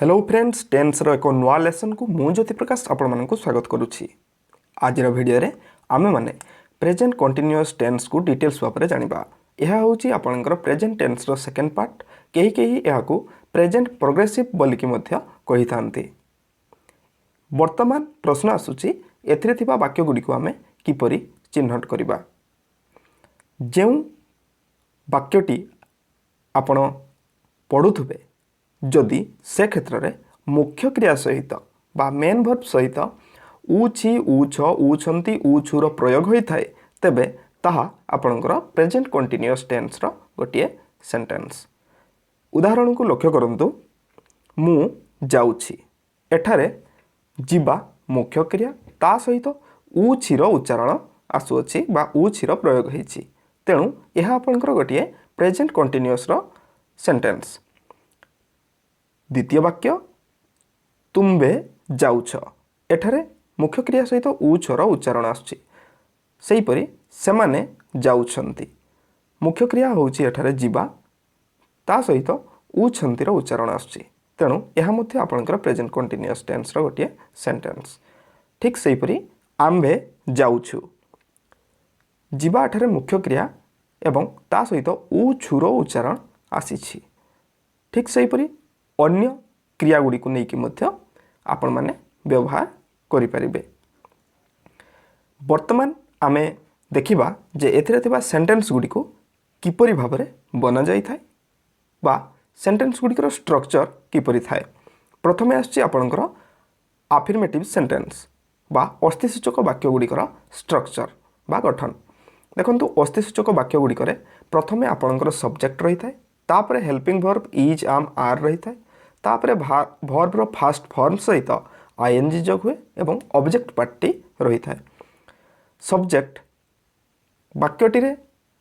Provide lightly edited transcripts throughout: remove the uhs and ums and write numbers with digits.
Hello friends, ଟେନ୍ସର ଏକ ନୂଆ ଲେସନ୍କୁ ମୁଁ ଜ୍ୟୋତିପ୍ରକାଶ ଆପଣମାନଙ୍କୁ ସ୍ୱାଗତ କରୁଛି। ଆଜିର ଭିଡ଼ିଓରେ ଆମେମାନେ ପ୍ରେଜେଣ୍ଟ କଣ୍ଟିନ୍ୟୁଅସ୍ ଟେନ୍ସକୁ ଡିଟେଲ୍ସ ଭାବରେ ଜାଣିବା। ଏହା ହେଉଛି ଆପଣଙ୍କର ପ୍ରେଜେଣ୍ଟ ଟେନ୍ସର ସେକେଣ୍ଡ ପାର୍ଟ। କେହି କେହି ଏହାକୁ ପ୍ରେଜେଣ୍ଟ ପ୍ରୋଗ୍ରେସିଭ୍ ବୋଲିକି ମଧ୍ୟ କହିଥାନ୍ତି। ବର୍ତ୍ତମାନ ପ୍ରଶ୍ନ ଆସୁଛି, ଏଥିରେ ଥିବା ବାକ୍ୟଗୁଡ଼ିକୁ ଆମେ କିପରି ଚିହ୍ନଟ କରିବା? ଯେଉଁ ବାକ୍ୟଟି ଆପଣ ପଢ଼ୁଥିବେ, ଯଦି ସେ କ୍ଷେତ୍ରରେ ମୁଖ୍ୟ କ୍ରିୟା ସହିତ ବା ମେନ୍ ଭର୍ବ ସହିତ ଉଛି, ଉଛ, ଉଛନ୍ତି, ଉଛୁର ପ୍ରୟୋଗ ହୋଇଥାଏ, ତେବେ ତାହା ଆପଣଙ୍କର ପ୍ରେଜେଣ୍ଟ କଣ୍ଟିନ୍ୟୁଅସ୍ ଟେନ୍ସର ଗୋଟିଏ ସେଣ୍ଟେନ୍ସ। ଉଦାହରଣକୁ ଲକ୍ଷ୍ୟ କରନ୍ତୁ, ମୁଁ ଯାଉଛି। ଏଠାରେ ଯିବା ମୁଖ୍ୟ କ୍ରିୟା, ତା ସହିତ ଉଛିର ଉଚ୍ଚାରଣ ଆସୁଅଛି ବା ଉଛିର ପ୍ରୟୋଗ ହୋଇଛି। ତେଣୁ ଏହା ଆପଣଙ୍କର ଗୋଟିଏ ପ୍ରେଜେଣ୍ଟ କଣ୍ଟିନ୍ୟୁଅସ୍ର ସେଣ୍ଟେନ୍ସ। ଦ୍ୱିତୀୟ ବାକ୍ୟ, ତୁମ୍ଭେ ଯାଉଛ। ଏଠାରେ ମୁଖ୍ୟ କ୍ରିୟା ସହିତ ଉଛର ଉଚ୍ଚାରଣ ଆସୁଛି। ସେହିପରି ସେମାନେ ଯାଉଛନ୍ତି। ମୁଖ୍ୟ କ୍ରିୟା ହେଉଛି ଏଠାରେ ଯିବା, ତା ସହିତ ଉଛନ୍ତିର ଉଚ୍ଚାରଣ ଆସୁଛି। ତେଣୁ ଏହା ମଧ୍ୟ ଆପଣଙ୍କର ପ୍ରେଜେଣ୍ଟ କଣ୍ଟିନ୍ୟୁଅସ୍ ଟେନ୍ସର ଗୋଟିଏ ସେଣ୍ଟେନ୍ସ। ଠିକ୍ ସେହିପରି ଆମ୍ଭେ ଯାଉଛୁ। ଯିବା ଏଠାରେ ମୁଖ୍ୟ କ୍ରିୟା ଏବଂ ତା ସହିତ ଉଛୁର ଉଚ୍ଚାରଣ ଆସିଛି। ଠିକ୍ ସେହିପରି ଅନ୍ୟ କ୍ରିୟାଗୁଡ଼ିକୁ ନେଇକି ମଧ୍ୟ ଆପଣମାନେ ବ୍ୟବହାର କରିପାରିବେ। ବର୍ତ୍ତମାନ ଆମେ ଦେଖିବା ଯେ ଏଥିରେ ଥିବା ସେଣ୍ଟେନ୍ସ ଗୁଡ଼ିକୁ କିପରି ଭାବରେ ବନାଯାଇଥାଏ ବା ସେଣ୍ଟେନ୍ସ ଗୁଡ଼ିକର ଷ୍ଟ୍ରକ୍ଚର କିପରି ଥାଏ। ପ୍ରଥମେ ଆସୁଛି ଆପଣଙ୍କର ଆଫିର୍ମେଟିଭ୍ ସେଣ୍ଟେନ୍ସ ବା ଅସ୍ତିସୂଚକ ବାକ୍ୟ ଗୁଡ଼ିକର ଷ୍ଟ୍ରକ୍ଚର ବା ଗଠନ। ଦେଖନ୍ତୁ, ଅସ୍ତିସୂଚକ ବାକ୍ୟ ଗୁଡ଼ିକରେ ପ୍ରଥମେ ଆପଣଙ୍କର ସବଜେକ୍ଟ ରହିଥାଏ, ତାପରେ helping verb is, am, are ରହିଥାଏ, ତାପରେ ଭର୍ବର ଫାଷ୍ଟ ଫର୍ମ ସହିତ ଆଇଏନ୍ଜି ଯୋଗ ହୁଏ ଏବଂ ଅବଜେକ୍ଟ ପାର୍ଟଟି ରହିଥାଏ। ସବଜେକ୍ଟ ବାକ୍ୟଟିରେ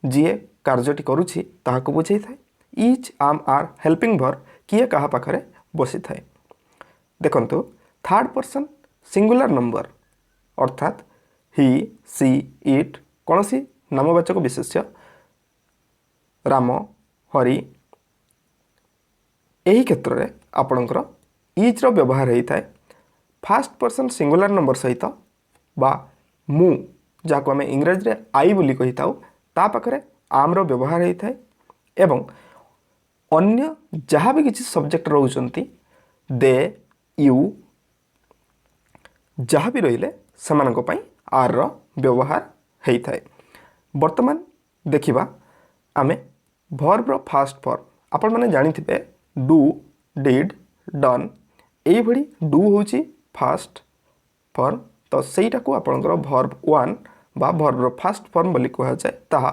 ଯିଏ କାର୍ଯ୍ୟଟି କରୁଛି, ତାହାକୁ ବୁଝେଇଥାଏ। Is, am, are helping verb କିଏ କାହା ପାଖରେ ବସିଥାଏ। ଦେଖନ୍ତୁ, ଥାର୍ଡ଼ ପର୍ସନ୍ ସିଙ୍ଗୁଲାର ନମ୍ବର, ଅର୍ଥାତ୍ ହି, ସି, ଇଟ୍, କୌଣସି ନାମବାଚକ ବିଶେଷ୍ୟ, ରାମ, ହରି, ଏହି କ୍ଷେତ୍ରରେ ଆପଣଙ୍କର ଇଜ୍ର ବ୍ୟବହାର ହୋଇଥାଏ। ଫାଷ୍ଟ ପର୍ସନ୍ ସିଙ୍ଗୁଲାର ନମ୍ବର ସହିତ ବା ମୁଁ, ଯାହାକୁ ଆମେ ଇଂରାଜୀରେ I ବୋଲି କହିଥାଉ, ତା ପାଖରେ ଆମ୍ର ବ୍ୟବହାର ହୋଇଥାଏ ଏବଂ ଅନ୍ୟ ଯାହା ବି କିଛି ସବଜେକ୍ଟ ରହୁଛନ୍ତି, ଦେ, you, ଯାହା ବି ରହିଲେ, ସେମାନଙ୍କ ପାଇଁ ଆର୍ର ବ୍ୟବହାର ହେଇଥାଏ। ବର୍ତ୍ତମାନ ଦେଖିବା ଆମେ ଭର୍ବର ଫାଷ୍ଟ ଫର୍ମ। ଆପଣମାନେ ଜାଣିଥିବେ, do, did, Don, ଏଇଭଳି do ହେଉଛି ଫାଷ୍ଟ ଫର୍ମ। ତ ସେଇଟାକୁ ଆପଣଙ୍କର ଭର୍ବ ୱାନ୍ ବା ଭର୍ବର ଫାଷ୍ଟ ଫର୍ମ ବୋଲି କୁହାଯାଏ। ତାହା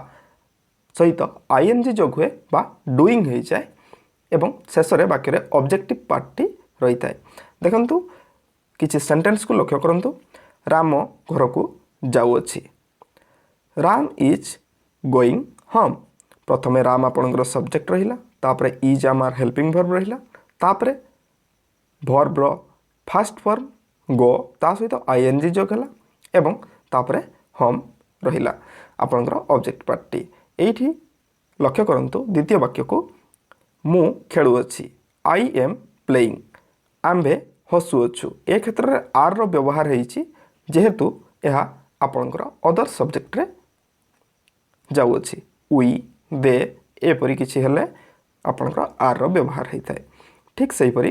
ସହିତ ଆଇଏନ୍ଜି ଯୋଗ ହୁଏ ବା ଡୁଇଂ ହୋଇଯାଏ ଏବଂ ଶେଷରେ ବାକ୍ୟରେ ଅବଜେକ୍ଟିଭ୍ ପାର୍ଟଟି ରହିଥାଏ। ଦେଖନ୍ତୁ, କିଛି ସେଣ୍ଟେନ୍ସକୁ ଲକ୍ଷ୍ୟ କରନ୍ତୁ। ରାମ ଘରକୁ ଯାଉଅଛି। Ram is going home. ପ୍ରଥମେ ରାମ ଆପଣଙ୍କର ସବଜେକ୍ଟ ରହିଲା, ତାପରେ is, am, are helping verb ରହିଲା, ତାପରେ ଭର୍ବର ଫାଷ୍ଟ ଫର୍ମ ଗୋ, ତା ସହିତ ଆଇଏନ୍ଜି ଯୋଗ ହେଲା ଏବଂ ତାପରେ ହୋମ୍ ରହିଲା ଆପଣଙ୍କର ଅବଜେକ୍ଟ ପାର୍ଟଟି। ଏଇଠି ଲକ୍ଷ୍ୟ କରନ୍ତୁ ଦ୍ୱିତୀୟ ବାକ୍ୟକୁ, ମୁଁ ଖେଳୁଅଛି। I am playing. ଆମ୍ଭେ ହସୁଅଛୁ। ଏ କ୍ଷେତ୍ରରେ ଆର୍ର ବ୍ୟବହାର ହେଇଛି, ଯେହେତୁ ଏହା ଆପଣଙ୍କର ଅଦର ସବଜେକ୍ଟରେ ଯାଉଅଛି। We, ଦେ, ଏପରି କିଛି ହେଲେ ଆପଣଙ୍କର ଆର୍ର ବ୍ୟବହାର ହେଇଥାଏ। ଠିକ୍ ସେହିପରି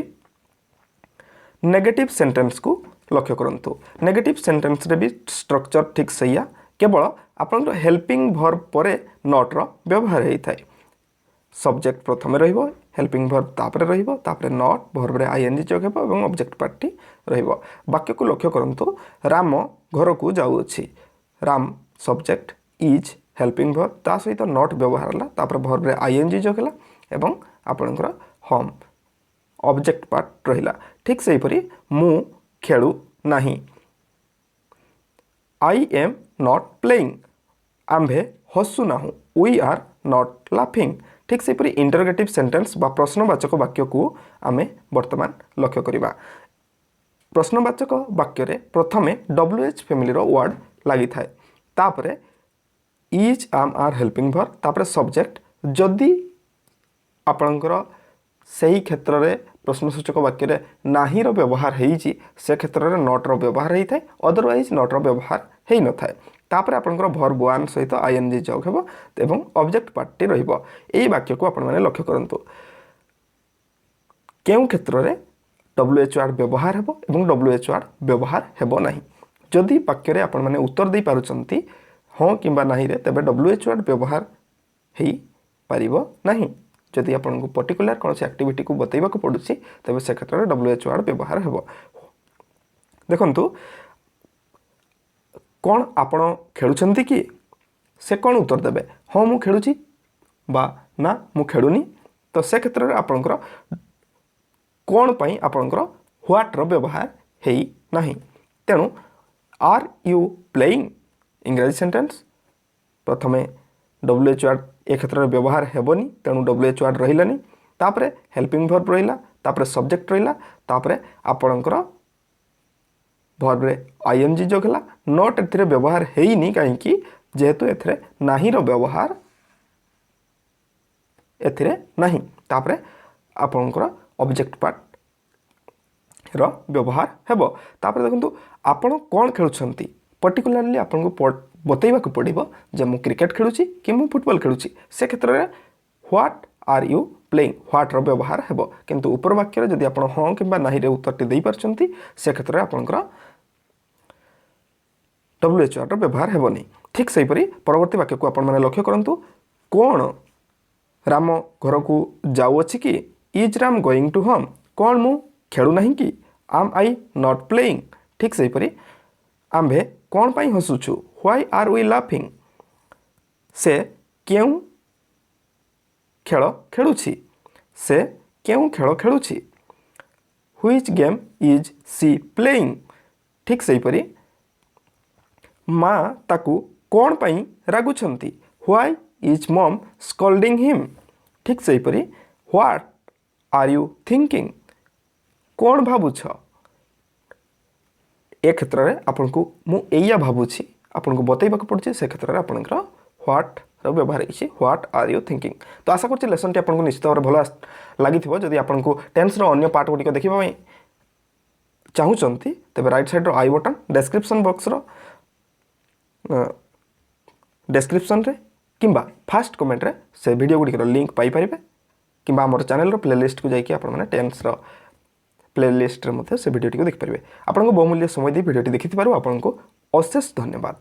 ନେଗେଟିଭ୍ ସେଣ୍ଟେନ୍ସକୁ ଲକ୍ଷ୍ୟ କରନ୍ତୁ। ନେଗେଟିଭ୍ ସେଣ୍ଟେନ୍ସରେ ବି ଷ୍ଟ୍ରକ୍ଚର ଠିକ୍ ସେଇଆ, କେବଳ ଆପଣଙ୍କର ହେଲ୍ପିଂ ଭର୍ବ ପରେ ନଟ୍ର ବ୍ୟବହାର ହେଇଥାଏ। ସବଜେକ୍ଟ ପ୍ରଥମେ ରହିବ, ହେଲ୍ପିଂ ଭର୍ବ ତାପରେ ରହିବ, ତାପରେ not, ଭର୍ବରେ ଆଇଏନ୍ଜି ଯୋଗ ହେବ ଏବଂ ଅବଜେକ୍ଟ ପାର୍ଟଟି ରହିବ। ବାକ୍ୟକୁ ଲକ୍ଷ୍ୟ କରନ୍ତୁ, ରାମ ଘରକୁ ଯାଉଅଛି। Ram subject, is helping verb, ତା ସହିତ not ବ୍ୟବହାର ହେଲା, ତାପରେ ଭର୍ବରେ ଆଇଏନ୍ଜି ଯୋଗ ହେଲା ଏବଂ ଆପଣଙ୍କର ହୋମ୍ ଅବଜେକ୍ଟ ପାର୍ଟ ରହିଲା। ଠିକ୍ ସେହିପରି ମୁଁ ଖେଳୁ ନାହିଁ। I am not playing. ଆମ୍ଭେ ହସୁନାହୁଁ। We are not laughing. ଠିକ୍ ସେହିପରି ଇଣ୍ଟରଗେଟିଭ୍ ସେଣ୍ଟେନ୍ସ ବା ପ୍ରଶ୍ନବାଚକ ବାକ୍ୟକୁ ଆମେ ବର୍ତ୍ତମାନ ଲକ୍ଷ୍ୟ କରିବା। ପ୍ରଶ୍ନବାଚକ ବାକ୍ୟରେ ପ୍ରଥମେ ଡବ୍ଲ୍ୟୁ ଏଚ୍ ଫ୍ୟାମିଲିର ୱାର୍ଡ଼ ଲାଗିଥାଏ, ତାପରେ is, am, are helping verb, ତାପରେ ସବଜେକ୍ଟ। ଯଦି ଆପଣଙ୍କର ସେହି କ୍ଷେତ୍ରରେ ପ୍ରଶ୍ନସୂଚକ ବାକ୍ୟରେ ନାହିଁର ବ୍ୟବହାର ହେଇଛି, ସେ କ୍ଷେତ୍ରରେ ନଟ୍ର ବ୍ୟବହାର ହେଇଥାଏ, ଅଦରୱାଇଜ୍ ନଟ୍ର ବ୍ୟବହାର ହେଇନଥାଏ। ତାପରେ ଆପଣଙ୍କର ଭର୍ବ ୱାନ୍ ସହିତ ଆଇଏନ୍ଜି ଯୋଗ ହେବ ଏବଂ ଅବଜେକ୍ଟ ପାର୍ଟଟି ରହିବ। ଏଇ ବାକ୍ୟକୁ ଆପଣମାନେ ଲକ୍ଷ୍ୟ କରନ୍ତୁ, କେଉଁ କ୍ଷେତ୍ରରେ ଡବ୍ଲ୍ୟୁ ଏଚ୍ ୱାର୍ଡ଼ ବ୍ୟବହାର ହେବ ଏବଂ ଡବ୍ଲ୍ୟୁ ଏଚ୍ ୱାର୍ଡ଼ ବ୍ୟବହାର ହେବ ନାହିଁ। ଯଦି ବାକ୍ୟରେ ଆପଣମାନେ ଉତ୍ତର ଦେଇପାରୁଛନ୍ତି ହଁ କିମ୍ବା ନାହିଁରେ, ତେବେ ଡବ୍ଲ୍ୟୁ ଏଚ୍ ୱାର୍ଡ଼ ବ୍ୟବହାର ହେଇପାରିବ ନାହିଁ। ଯଦି ଆପଣଙ୍କୁ ପର୍ଟିକୁଲାର କୌଣସି ଆକ୍ଟିଭିଟିକୁ ବତେଇବାକୁ ପଡ଼ୁଛି, ତେବେ ସେ କ୍ଷେତ୍ରରେ ଡବ୍ଲ୍ୟୁ ଏଚ୍ ୱାର୍ଡ଼ ବ୍ୟବହାର ହେବ। ଦେଖନ୍ତୁ, କ'ଣ ଆପଣ ଖେଳୁଛନ୍ତି କି? ସେ କ'ଣ ଉତ୍ତର ଦେବେ? ହଁ, ମୁଁ ଖେଳୁଛି ବା ନା, ମୁଁ ଖେଳୁନି। ତ ସେ କ୍ଷେତ୍ରରେ ଆପଣଙ୍କର କ'ଣ ପାଇଁ ଆପଣଙ୍କର ହ୍ୱାଟ୍ର ବ୍ୟବହାର ହେଇନାହିଁ? ତେଣୁ "Are you playing?" ଇଂରାଜୀ ସେଣ୍ଟେନ୍ସ। ପ୍ରଥମେ ଡବ୍ଲ୍ୟୁ ଏଚ୍ ୱାର୍ଡ଼ ଏ କ୍ଷେତ୍ରରେ ବ୍ୟବହାର ହେବନି, ତେଣୁ ଡବ୍ଲ୍ୟୁ ଏଚ୍ ୱାର୍ଡ଼ ରହିଲାନି। ତାପରେ ହେଲ୍ପିଂ ଭର୍ବ ରହିଲା, ତାପରେ ସବଜେକ୍ଟ ରହିଲା, ତାପରେ ଆପଣଙ୍କର ଭର୍ବରେ ଆଇଏନ୍ଜି ଯୋଗ ହେଲା। Not ଏଥିରେ ବ୍ୟବହାର ହେଇନି କାହିଁକି? ଯେହେତୁ ଏଥିରେ ନାହିଁର ବ୍ୟବହାର ଏଥିରେ ନାହିଁ। ତାପରେ ଆପଣଙ୍କର ଅବଜେକ୍ଟ ପାର୍ଟର ବ୍ୟବହାର ହେବ। ତାପରେ ଦେଖନ୍ତୁ, ଆପଣ କ'ଣ ଖେଳୁଛନ୍ତି? ପର୍ଟିକୁଲାରଲି ଆପଣଙ୍କୁ ବତେଇବାକୁ ପଡ଼ିବ ଯେ ମୁଁ କ୍ରିକେଟ୍ ଖେଳୁଛି କି ମୁଁ ଫୁଟବଲ୍ ଖେଳୁଛି। ସେ କ୍ଷେତ୍ରରେ "What are you playing?" ହ୍ୱାଟ୍ର ବ୍ୟବହାର ହେବ। କିନ୍ତୁ ଉପର ବାକ୍ୟରେ ଯଦି ଆପଣ ହଁ କିମ୍ବା ନାହିଁରେ ଉତ୍ତରଟି ଦେଇପାରୁଛନ୍ତି, ସେ କ୍ଷେତ୍ରରେ ଆପଣଙ୍କର ଡବ୍ଲ୍ୟୁ ଏଚ୍ ୱାର୍ଡ଼ର ବ୍ୟବହାର ହେବନି। ଠିକ୍ ସେହିପରି ପରବର୍ତ୍ତୀ ବାକ୍ୟକୁ ଆପଣମାନେ ଲକ୍ଷ୍ୟ କରନ୍ତୁ। କ'ଣ ରାମ ଘରକୁ ଯାଉଅଛି କି? Is Ram going to home? କ'ଣ ମୁଁ ଖେଳୁନାହିଁ କି? Am I not playing? ଠିକ୍ ସେହିପରି ଆମ୍ଭେ କ'ଣ ପାଇଁ ହସୁଛୁ? Why are we laughing? ସେ କେଉଁ ଖେଳ ଖେଳୁଛି? ସେ କେଉଁ ଖେଳ ଖେଳୁଛି? Which game is she playing? ଠିକ୍ ସେହିପରି ମା ତାକୁ କ'ଣ ପାଇଁ ରାଗୁଛନ୍ତି? Why is mom scolding him? ଠିକ୍ ସେହିପରି What are you thinking? କ'ଣ ଭାବୁଛ? ଏ କ୍ଷେତ୍ରରେ ଆପଣଙ୍କୁ ମୁଁ ଏଇଆ ଭାବୁଛି ଆପଣଙ୍କୁ ବତେଇବାକୁ ପଡ଼ୁଛି, ସେ କ୍ଷେତ୍ରରେ ଆପଣଙ୍କର ହ୍ୱାଟ୍ର ବ୍ୟବହାର ହେଇଛି। What are you thinking? ତ ଆଶା କରୁଛି ଲେସନ୍ଟି ଆପଣଙ୍କୁ ନିଶ୍ଚିତ ଭାବରେ ଭଲ ଲାଗିଥିବ। ଯଦି ଆପଣଙ୍କୁ ଟେନ୍ସର ଅନ୍ୟ ପାର୍ଟ ଗୁଡ଼ିକ ଦେଖିବା ପାଇଁ ଚାହୁଁଛନ୍ତି, ତେବେ ରାଇଟ୍ ସାଇଡ଼୍ର I button, description ବକ୍ସର ଡେସ୍କ୍ରିପସନ୍ରେ କିମ୍ବା ଫାଷ୍ଟ କମେଣ୍ଟରେ ସେ ଭିଡ଼ିଓ ଗୁଡ଼ିକର ଲିଙ୍କ୍ ପାଇପାରିବେ କିମ୍ବା ଆମର ଚ୍ୟାନେଲର ପ୍ଲେଲିଷ୍ଟକୁ ଯାଇକି ଆପଣମାନେ ଟେନ୍ସର ପ୍ଲେଲିଷ୍ଟରେ ମଧ୍ୟ ସେ ଭିଡ଼ିଓଟିକୁ ଦେଖିପାରିବେ। ଆପଣଙ୍କ ବହୁମୂଲ୍ୟ ସମୟ ଦେଇ ଭିଡ଼ିଓଟି ଦେଖିଥିବାରୁ ଆପଣଙ୍କୁ ଅଶେଷ ଧନ୍ୟବାଦ।